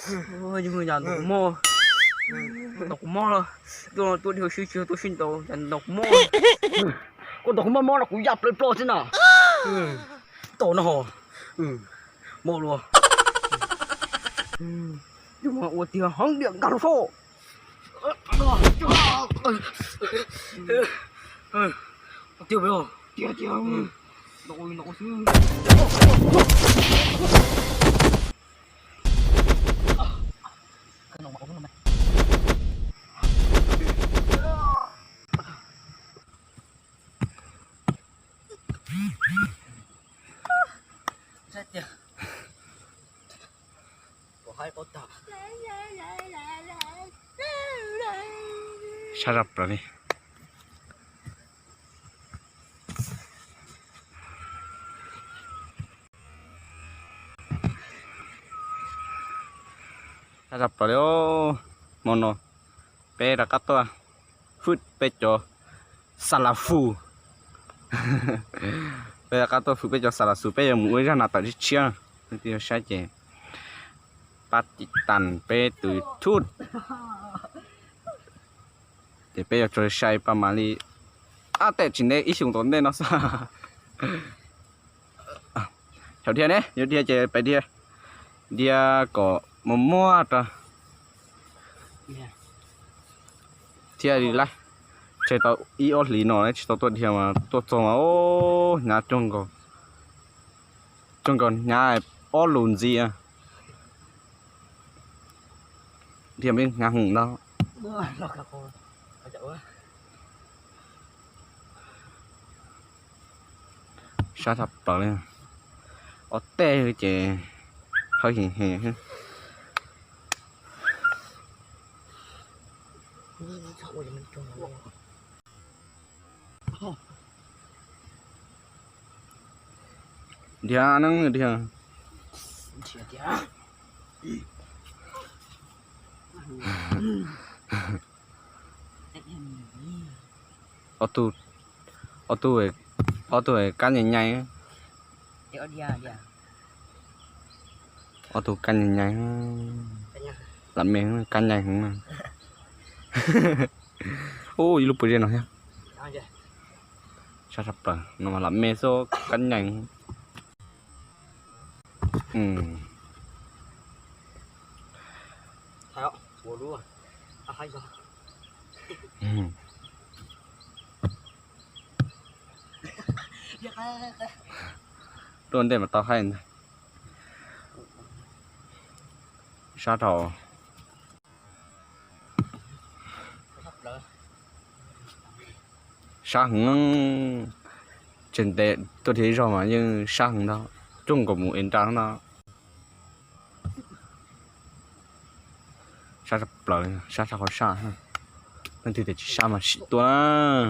Ua, yog yam ntaus kuv mob, ntaus kuv mob los tuaj, tuaj dhia sib tsis tuaj sib ntaus, yam ntaus kuv mob. Koj ntaus kuv mob mob no kuv ya plawg ploj xwb na. Ntaus no ho, mob luaj. Yus mas ua tiag heev diam nkag lub soj. Tiag tiag, ntaus ntaus xwb. Sab zaj plaws li. Sab zaj plaws li. Hmo no peb rov qab tuaj hwm peb cov xa la fu. Peb rov qab tuaj hwm peb cov xa la fu, peb yuav mus ua ib zaj nas tawm tshiab tshiab. Leej twg saib ces pab tim tas peb tus YouTube. Ces peb yuav tso sai pab mam li, ab, tej tsis ntev ib xyoo tom ntej no xwb. Thaum dhia ne, yuav dhia ces pais dhia, dhia kom muag muag rau thiaj li laib. Tseg tau ib ob hlis no tsis tau tuaj dhia mas tuaj txog mas hnyav cuag nkaus, cuag nkaus hnyav ob lus ntxiv. Dhia me hnyav heev ntag. Sab tshaj plaws li. Ob teg ces hawb heev heev. Dhia neeb dhia. Ob tug, ob tug, ob tug kab nyais nyais. Ob tug kab nyais nyais. Lam me kab nyais heev na. Ub, ib lub pw ze no thiab. Sab tshaj plaws no mas lam me xwb kab nyais. Tuaj ntej mas tau haib ntag. Sab dhau. Sab heev. Tseem ntev tuaj dhia ib zaug mas yeej sab heev ntag, cuag nkaus mus es nra no. Sab tshaj plaws, sab tshaj qhov sab. Leej twg tias tsis sab mas sim tuaj.